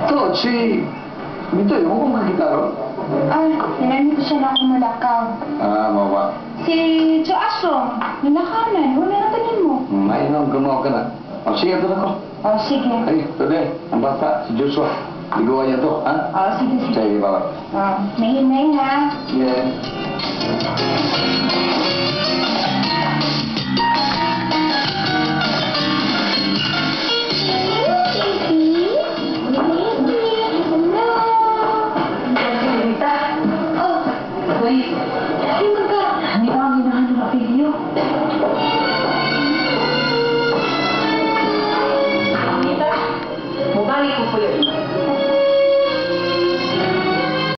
To, si Bitoy, mo kong kakita ron? Ah, hinani ko siya na ako mulakaw. Ah, mawa. Si Cho Asong, nilakaw na. Wala na tanin mo. May nang gumawa ka na. O, sige, ito na ko. Oh, sige. Ay, ito din. Ang bata, si Joshua. Liguan niya to, ha? Oh, sige, sige. Sige, bye. Oh, mahinay ha. Yeah.